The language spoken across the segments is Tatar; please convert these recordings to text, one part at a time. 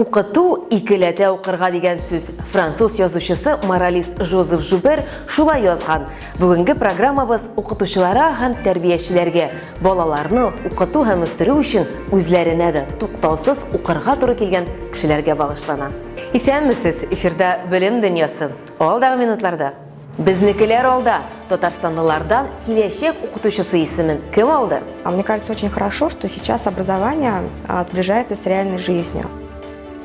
Укыту, икеләтә укырга дигән сүз. Француз язучысы, моралист Жозеф Жубер шулай язган. Бүгенге программабыз укытучылара һәм тәрбиячеләргә балаларны укыту һәм үстерү өчен үзләренә дә туктаусыз укырга туры килгән кешеләргә багышлана. Исәнмесез, эфирда Белем дөньясы. Алдагы минутларда Безнекеләр алда! Татарстанлылардан киләчәк укытучысы исемен кем алды? А мне кажется, очень хорошо, что сейчас образование сближается с реальной жизнью.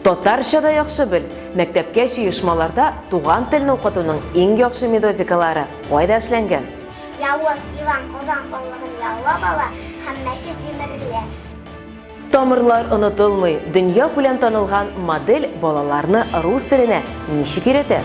Татарча да яхшы бел! Мәктәпкәчә оешмаларда туган телне укытуның иң яхшы методикалары кайда эшләнгән? Явыз Иван Казан ханлыгын яулап ала һәм мәчет җимерелә. Тамырлар онытылмый, дөньякүләм танылган модель балаларны рус теленә ничек өйрәтә?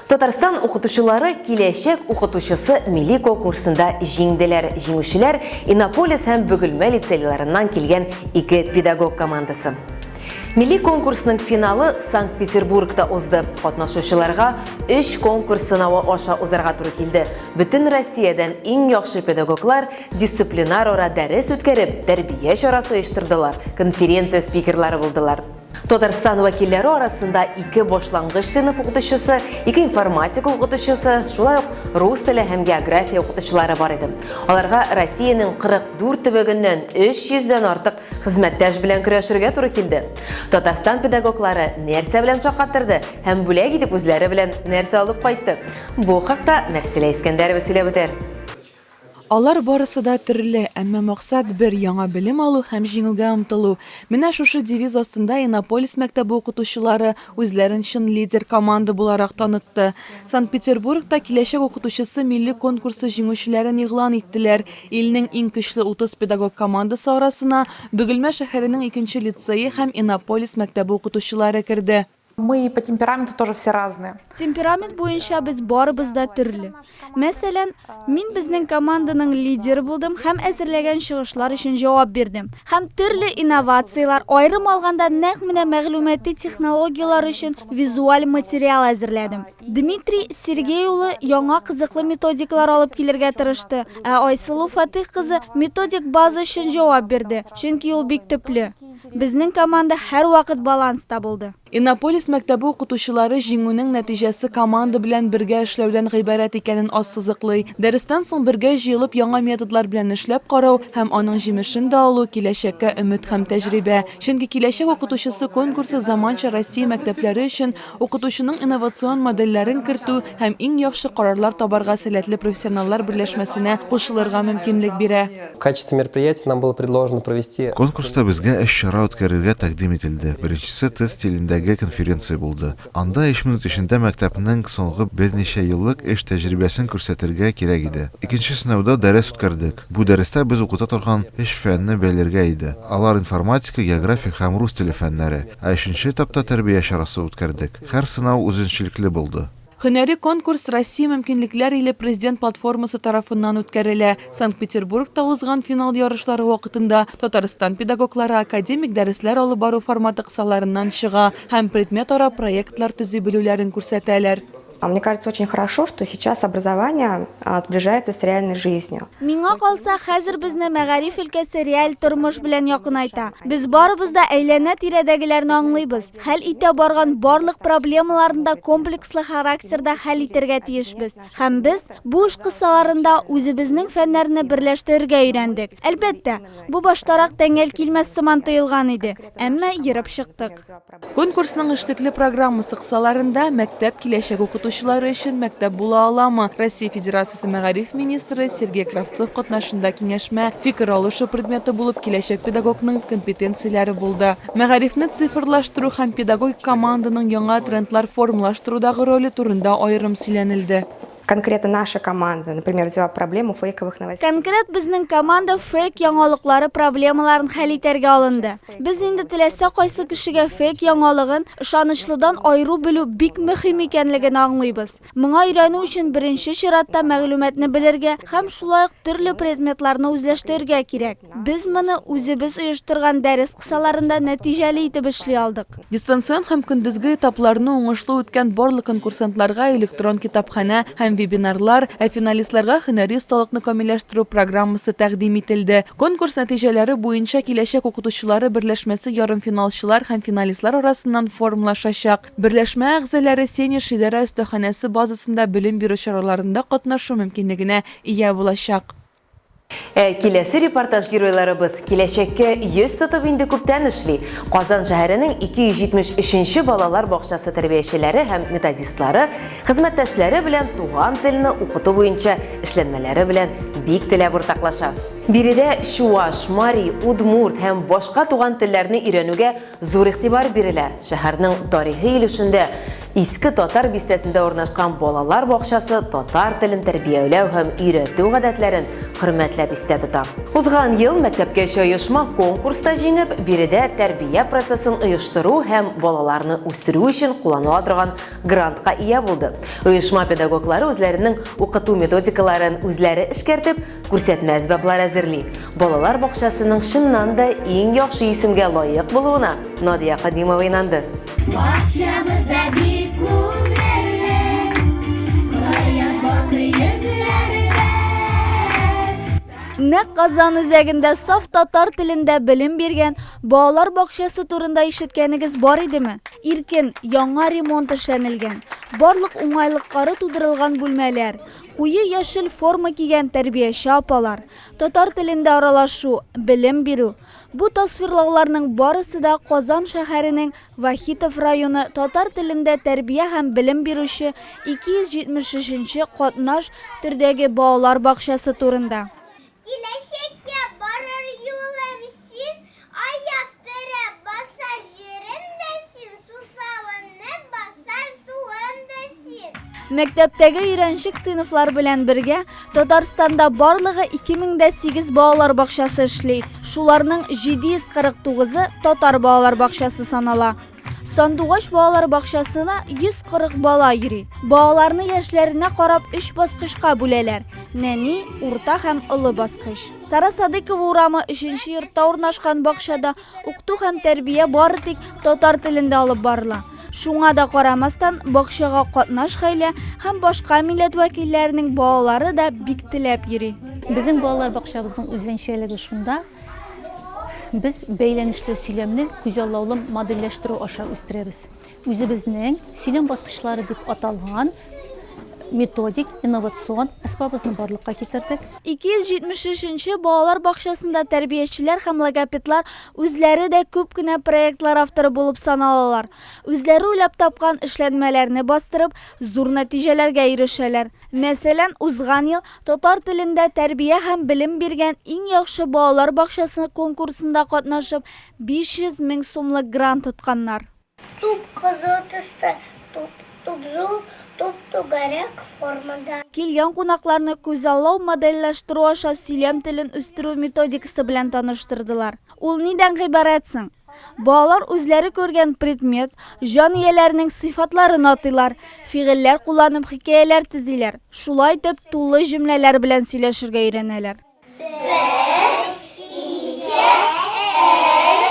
Татарстан укытучылары Киләчәк укытучысы милли конкурсында җиңделәр. Җиңүчеләр Иннополис һәм Бөгелмә лицейларыннан килгән ике педагог командасы. Милли конкурсның финалы Санкт-Петербургта узды. Катнашучыларга өч конкурс сынавы аша узарга туры килде. Бөтен Россиядән иң яхшы педагоглар дисциплинарара дәрес үткәреп, тәрбия чарасы оештырдылар, конференция спикерлары булдылар. Татарстан вәкилләре арасында ике башлангыч сыйныф укытучысы, ике информатика укытучысы, шулай ук рус теле һәм география укытучылары бар иде. Аларга Россиянең 44 төбәгеннән 300 дән артык хезмәттәш белән көрәшергә туры килде. Татарстан педагоглары нәрсә белән шаккатырды һәм бүләк итеп үзләре белән нәрсә алып кайтты? Бу хакта Мәрсилә Искәндәрова сөйләп үтәр. Алар барысы да төрле, әмма максат бер, яңа белем алу һәм җиңүгә омтылу. Менә шушы девиз астында Иннополис мәктәбе укытучылары үзләрен чын лидер команда буларак танытты. Санкт-Петербургта Киләчәк укытучысы милли конкурсы җиңүчеләрен игълан иттеләр. Илнең иң көчле 30 педагог командасы арасына Бөгелмә шәһәренең икенче лицее һәм Иннополис мәктәбе укытучылары керде. Мы по темпераменту тоже все разные. Темперамент буенча без барыбыз да төрле. Мәсәлән, мин безнең команданың лидеры булдым һәм әзерләгән чыгышлар өчен җавап бирдем. Һәм төрле инновацияләр, аерым алганда, нәкъ менә мәгълүмати технологияләр өчен визуаль материал әзерләдем. Дмитрий Сергей улы яңа кызыклы методикалар алып килергә тырышты, ә Айсылу Фатыйх кызы методик база өчен җавап бирде, чөнки ул бик төпле. Безнең команда һәрвакыт баланста булды. Иннополис мәктәбе укытучылары җиңүнең нәтиҗәсе команда белән бергә эшләүдән гыйбарәт икәнен ассызыклый. Дәрестән соң бергә җыелып яңа методлар белән эшләп карау һәм аның җимешен дә алу, киләчәккә өмет һәм тәҗрибә. Чөнки Киләчәк укытучысы конкурсы заманча Россия мәктәпләре өчен укытучының инновацион модельләрен кертү һәм иң яхшы карарлар табарга сәләтле профессионаллар берләшмәсенә кушылырга мөмкинлек бирә. В качестве мероприятия нам было предложено провести. Конкурста безгә өч чара үткәрергә тәкъдим ителде. Беренчесе тест стилендәге конференция булды. Анда өч минут эчендә мәктәпнең соңгы берничә еллык эш тәҗрибәсен күрсәтергә кирәк иде. Икенче сынауда дәрес үткәрдек. Бу дәрестә без укыта торган өч фәнне бәйләргә иде. Алар информатика, география һәм рус теле фәннәре. Ә өченче этапта тәрбия чарасы үткәрдек. Һәр сынау үзенчәлекле булды. Һөнәри конкурс Россия мөмкинлекләр иле Президент платформасы тарафыннан үткәрелә. Санкт-Петербургта узган финал ярышлары вакытында Татарстан педагоглары академик дәресләр алып бару форматы кысаларыннан чыга һәм предметара проектлар төзи белүләрен күрсәтәләр. А мне кажется, очень хорошо, что сейчас образование сближается с реальной жизнью. Миңа калса, хәзер безне мәгариф өлкәсе реаль тормыш белән якынайта. Без барыбыз да әйләнә-тирәдәгеләрне аңлыйбыз, хәл итә барган барлык проблемаларны да комплекслы характерда хәл итәргә тиешбез. Һәм без бу эш кысаларында үзебезнең фәннәрне берләштерергә өйрәндек. Әлбәттә, бу баштарак тәңгәл килмәс сыман тоелган иде, әмма ерып чыктык. Конкурсның эшлекле программасы кысаларында Мәктәп киләчәк укытучылары өчен мәктәп була аламы? Россия Федерациясе мәгариф министры Сергей Кравцов катнашында киңәшмә, фикер алышу предметы булып киләчәк педагогның компетенцияләре булды. Мәгарифне цифрлаштыру һәм педагогик команданың яңа трендлар формалаштырудагы роле турында аерым сөйләнелде. Конкретно наша команда, например, взяла проблему фейковых новостей. Конкрет безнең команда фейк яңалыклары проблемаларын хәл итәргә алынды. Без инде теләсә кайсы кешегә фейк яңалыгын ышанычлыдан аеру белү бик мөһим икәнлеген аңлыйбыз. Моңа өйрәнү өчен беренче чиратта мәгълүматны белергә һәм шулай ук төрле предметларны үзләштерергә кирәк. Без моны үзебез оештырган дәрес кысаларында нәтиҗәле итеп эшли алдык. Дистанцион һәм көндезге этапларны уңышлы үткән барлык конкурсантларга электрон китапханә һәм вебинарлар, ә финалистларга һөнәри осталыкны камилләштерү программасы тәкъдим ителде. Конкурс нәтиҗәләре буенча Киләчәк укытучылары берләшмәсе ярымфиналчылар һәм финалистлар арасыннан формалашачак. Берләшмә әгъзалары Сенеж идарә остаханәсе базасында белем бирү чараларында катнашу мөмкинлегенә ия булачак. Ә киләсе репортаж геройларыбыз киләчәккә йөз тотып инде күптән эшли. Казан шәһәренең 273 нче балалар бакчасы тәрбиячеләре һәм методистлары хезмәттәшләре белән туган телне укыту буенча эшләнмәләре белән бик теләп уртаклаша. Биредә чуаш, мари, удмурт һәм башка туган телләрне өйрәнүгә Зур игътибар бирелә. Шәһәрнең тарихи өлешендә Иске Татар бистәсендә урнашкан балалар бакчасы татар телен тәрбияләү һәм өйрәтү гадәтләрен хөрмәтләп истә тота. Узган ел мәктәпкәчә оешма конкурста җиңеп, биредә тәрбия процессын оештыру һәм балаларны үстерү өчен кулланыла торган грантка ия булды. Оешма педагоглары үзләренең укыту методикаларын үзләре эшкәртеп, Күрсәтмә әсбаплар әзерли. Балалар бакчасының чыннан да иң яхшы исемгә лаек булуына Надия Кадимова инанды. Бакчабызда бик күңелле, Кояш балкый йөзләрдә. Нәкъ Казан үзәгендә саф татар телендә белем биргән балалар бакчасы турында ишеткәнегез бар идеме? Иркен, яңа ремонт эшләнелгән, барлык уңайлыклары тудырылган бүлмәләр, Куе яшел форма кигән тәрбияче апалар, татар телендә аралашу, белем бирү, бу тасвирлауларның барысы да Казан шәһәренең Вахитов районы татар телендә тәрбия һәм белем бирүче 273 нче катнаш төрдәге балалар бакчасы турында. Киләчәккә барыр юлым син, Аяк терәп басар җирем дә син, Сусавымны басар суым да син. Мәктәптәге өйрәнчек сыйныфлар белән бергә Татарстанда барлыгы 2008 балалар бакчасы эшли. Шуларның 749-ы татар балалар бакчасы санала. Сандугач балалар бакчасына 140 бала йөри. Балаларны яшьләренә карап өч баскычка бүләләр, нәни, урта һәм олы баскыч. Сара Садыкова урамы өченче йортта урнашкан бакчада укыту һәм тәрбия бары тик татар телендә алып барыла. Шуңа да карамастан, бакчага катнаш гаилә һәм башка милләт вәкилләренең балалары да бик теләп йөри. Безнең балалар бакчабызның үзенчәлеге шунда, Без бәйләнешле сөйләмне күзаллаулы модельләштерү аша үстерәбез. Үзебезнең сөйләм баскычлары дип аталган методик инновацион әсбабыбызны барлыкка китердек. 273 нче балалар бакчасында тәрбиячеләр һәм логопедлар үзләре дә күп кенә проектлар авторы булып саналалар. Үзләре уйлап тапкан эшләнмәләрне бастырып, зур нәтиҗәләргә ирешәләр. Мәсәлән, узган ел Татар телендә тәрбия һәм белем биргән иң яхшы балалар бакчасы конкурсында катнашып, 500 мең сумлык грант отканнар. Туп кызыл төстә, туп, туп зур, туп түгәрәк формада. Килгән кунакларны күзаллау модельләштерү аша сөйләм телен үстерү методикасы белән таныштырдылар. Ул нидән гыйбарәт соң? Балалар үзләре күргән предмет, җан ияләренең сыйфатларын атыйлар, фигыльләр кулланып хикәяләр төзиләр, шулай итеп тулы җөмләләр белән сөйләшергә өйрәнәләр. Бер, ике, өч.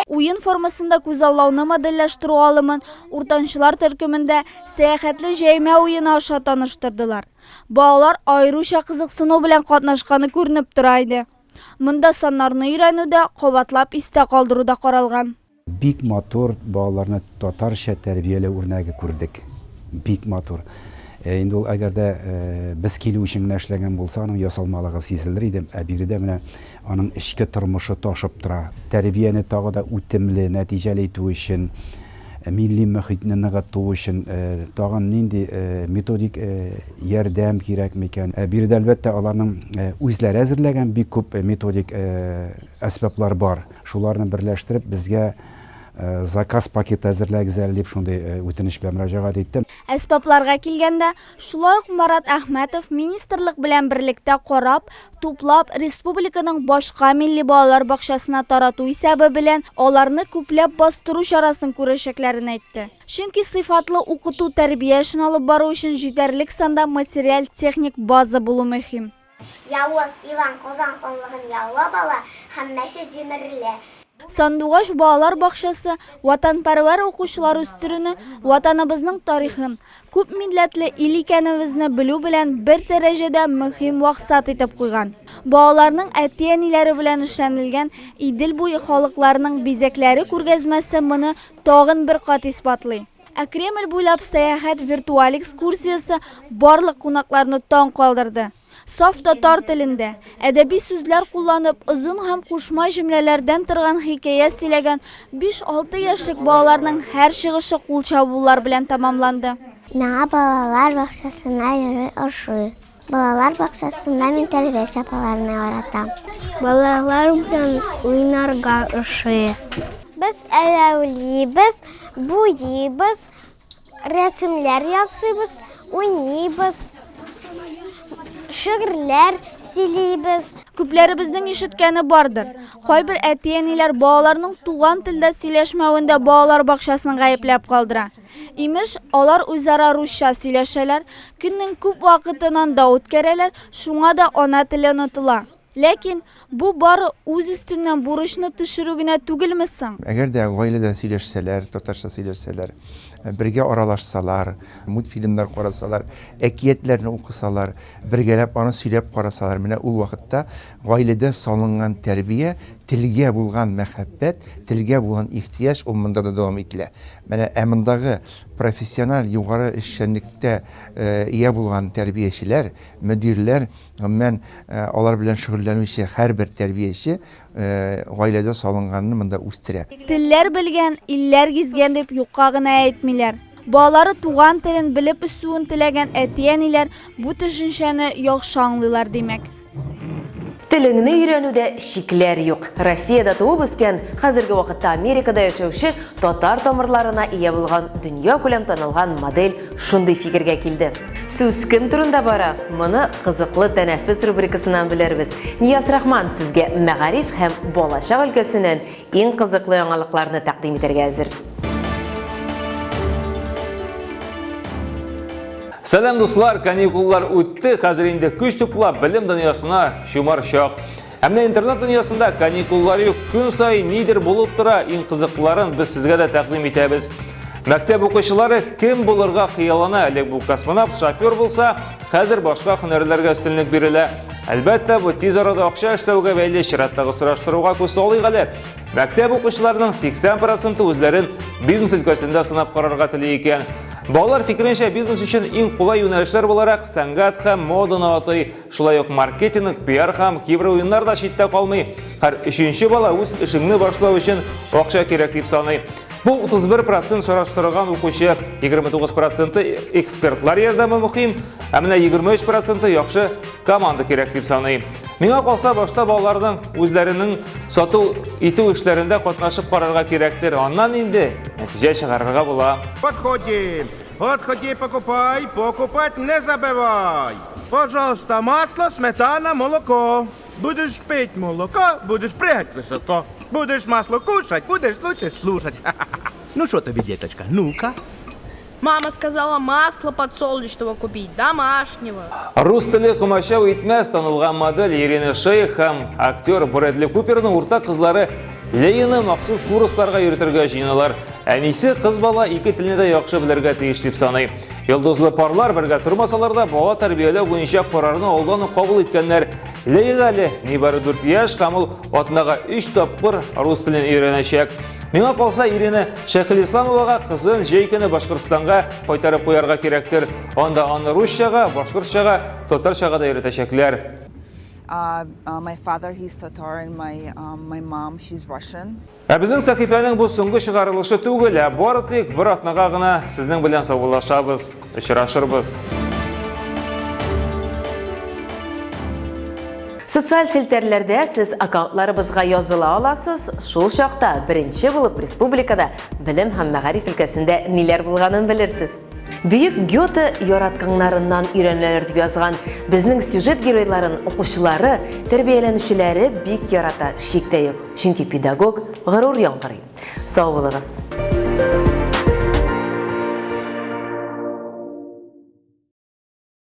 Уен формасында күзаллауны модельләштерү алымын уртанчылар төркемендә Сәяхәтле җәймә уены аша таныштырдылар. Балалар аеруча кызыксыну белән катнашканы күренеп тора иде. Монда саннарны өйрәнү дә, кабатлап истә калдыру да каралган. Бик матур балаларны татарча тәрбияләү үрнәге күрдек. Бик матур. Инде ул әгәр дә без килү өчен генә эшләгән булса, аның ясалмалыгы сизелер иде. Ә биредә менә аның эчке тормышы ташып тора. Тәрбияне тагы да үтемле, нәтиҗәле итү өчен, милли мөхитне ныгыту өчен тагын нинди методик ярдәм кирәк микән? Биредә, әлбәттә, аларның үзләре әзерләгән бик күп методик әсбаплар бар. Шуларны берләштереп, безгә заказ пакеты әзерләгез әле дип шундый үтенеч белән мөрәҗәгать иттем. Әсбапларга килгәндә, шулай ук Марат Әхмәтов министрлык белән берлектә карап, туплап, республиканың башка милли балалар бакчасына тарату исәбе белән аларны күпләп бастыру чарасын күрәчәкләрен әйтте. Чөнки сыйфатлы укыту-тәрбия эшен алып бару өчен җитәрлек санда материаль-техник база булу мөһим. Явыз Иван Казан ханлыгын яулап ала һәм мәчет җимерелә. Сандугач балалар бакчасы ватанпәрвәр укучылар үстерүне, Ватаныбызның тарихын, күп милләтле ил икәнебезне белү белән бер дәрәҗәдә мөһим максат итеп куйган. Балаларның әти-әниләре белән эшләнелгән Идел буе халыкларының бизәкләре күргәзмәсе моны тагын бер кат исбатлый. Ә Кремль буйлап сәяхәт виртуаль экскурсиясе барлык кунакларны таң калдырды. Саф татар телендә, әдәби сүзләр кулланып, озын һәм кушма җөмләләрдән торган хикәя сөйләгән биш-алты яшьлек балаларның һәр чыгышы кул чабулар белән тәмамланды. Миңа балалар бакчасына йөрү ошый. Балалар бакчасында мин тәрбияче апаларны яратам. Балалар белән уйнарга ошый. Без әвәлибез, буйыйбыз, Рәсемнәр ясыйбыз, уйныйбыз, шигырьләр сөйлибез. Күпләребезнең ишеткәне бардыр, кайбер әти-әниләр балаларның туган телдә сөйләшмәвендә балалар бакчасын гаепләп калдыра. Имеш, алар үзара русча сөйләшәләр, көннең күп вакытын анда үткәрәләр, шуңа да ана теле онытыла. Ләкин бу бары үз өстеннән бурычны төшерү генә түгелме соң? Әгәр дә гаиләдә сөйләшсәләр, татарча сөйләшсәләр, бергә аралашсалар, мультфильмнар карасалар, әкиятләрне укысалар, бергәләп аны сөйләп карасалар, менә ул вакытта гаиләдә салынган тәрбия, телгә булган мәхәббәт, телгә булган ихтыяҗ ул монда да дәвам ителә. Менә ә мондагы профессиональ югары эшчәнлектә ия булган тәрбиячеләр, мөдирләр, Гомумән, алар белән шөгыльләнүче һәрбер тәрбияче гаиләдә салынганны монда үстерә. Телләр белгән, илләр гизгән дип юкка гына әйтмиләр. Балалары туган телен белеп үсүен теләгән әти-әниләр бу төшенчәне яхшы аңлыйлар, димәк. Телеңне өйрәнүдә чикләр юк. Россиядә туып үскән, хәзерге вакытта Америкада яшәүче татар тамырларына ия булган дөньякүләм танылган модель шундый фикергә килде. Сүз кем турында бара? Моны Кызыклы тәнәфес рубрикасыннан белербез. Нияз Рахман сезгә мәгариф һәм балачак өлкәсеннән иң кызыклы яңалыкларны тәкъдим итәргә әзер. Сәлам, дуслар! Каникуллар үтте, хәзер инде көч туплап белем дөньясына чумар чак. Ә менә интернет дөньясында каникуллар юк, көн саен нидер булып тора, иң кызыклыларын без сезгә дә тәкъдим итәбез. Мәктәп укучылары кем булырга хыяллана? Элек бу космонавт, шофер булса, хәзер башка һөнәрләргә өстенлек бирелә. Әлбәттә, бу тиз арада акча эшләүгә бәйле чираттагы сораштыруга күз салыйк әле. Мәктәп укучыларының 80% үзләрен бизнес өлкәсендә сынап карарга тели икән. Балалар фикеренчә, бизнес өчен иң кулай юнәлешләр буларак сәнгать һәм моданы атый. Шулай ук маркетинг, пиар һәм киберуеннар да читтә калмый. Һәр өченче бала үз эшеңне башлау өчен акча кирәк дип саный. Бу 31% сораштырылган укучы, 29% экспертлар ярдәме мөһим, ә менә 23% яхшы команда кирәк дип саный. Миңа калса, башта балаларның үзләренең сату итү эшләрендә катнашып карарга кирәктер. Аннан инде нәтиҗә чыгарырга була. Подходим. Подходи, покупай, покупать не забывай. Пожалуйста, масло, сметана, молоко. Будешь пить молоко, будешь прыгать высоко. Будешь масло кушать, будешь лучше слушать. Ну что тебе, деточка, ну-ка. Мама сказала масло подсолнечного купить, домашнего. Рус теле комачау итмәс танылган модель Ирина Шейх һәм актер Брэдли Куперның уртак кызлары Леяны махсус курсларга йөртергә җыеналар. Әнисе кыз бала ике телне дә яхшы белергә тиеш дип саный. Йолдызлы парлар бергә тормасалар да, бала тәрбияләү буенча карарны алдан ук кабул иткәннәр. Леяга әле нибары 4 яшь һәм ул атнага 3 тапкыр рус телен өйрәнәчәк. Миңа калса, Ирина Шәйхелисламовага кызын җәй көне Башкортстанга кайтарып куярга кирәктер. Анда аны русчага, башкортчага, татарчага да өйрәтәчәкләр. My father, he's Tatar, and my, my mom, she's Russian. Ә безнең сәхифәнең бу соңгы чыгарылышы түгел, ә бары тик бер атнага гына сезнең белән саубуллашабыз, очрашырбыз. Социаль челтәрләрдә сез аккаунтларыбызга языла аласыз. Шул чакта беренче булып республикада белем һәм мәгариф өлкәсендә ниләр булганын белерсез. Бөек Гёте яратканнарыннан өйрәнәләр дип язган. Безнең сюжет геройларын укучылары, тәрбияләнүчеләре бик ярата, шик тә юк. Чөнки педагог горур яңгырый. Сау булыгыз!